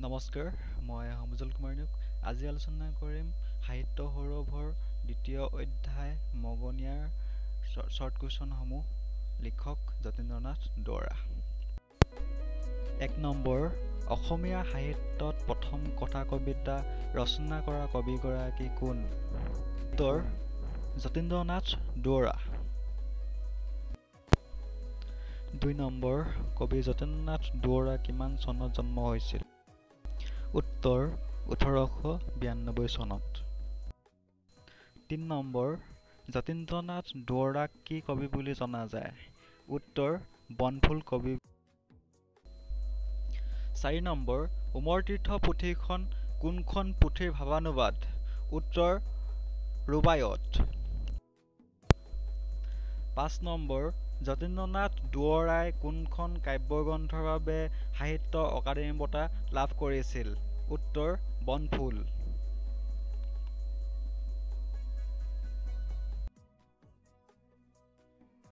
নমস্কাৰ, মই সমুজ্জ্বল কুমাৰ নেওগ। আজি আলোচনা কৰিম সাহিত্য সৌৰভৰ দ্বিতীয় অধ্যায় মগনিয়াৰ শ্বৰ্ট কুৱেশ্যনসমূহ। লিখক যতীন্দ্ৰনাথ দুৱৰা। 1 নম্বৰ, অসমীয়া সাহিত্যত প্ৰথম কথা কবিতা ৰচনা কৰা কবিগৰাকী কোন? উত্তৰ যতীন্দ্ৰনাথ দুৱৰা। 2 নম্বৰ, কবি যতীন্দ্ৰনাথ দুৱৰা কিমান চনত জন্ম হৈছিল? উত্তৰ 1892 চনত। 3 নম্বৰ, যতীন্দ্ৰনাথ দুৱৰাক কি কবি বুলি জনা যায়? উত্তৰ বনফুল কবি। 4 নম্বৰ, উমৰ তীৰ্থ পুথিখন কোনখন পুথিৰ ভাৱানুবাদ? উত্তৰ ৰুবায়ত। 5 নম্বৰ, যতীন্দ্ৰনাথ দুৱৰাই কোনখন কাব্যগ্ৰন্থৰ বাবে সাহিত্য অকাডেমী বঁটা লাভ কৰিছিল? উত্তৰ বনফুল।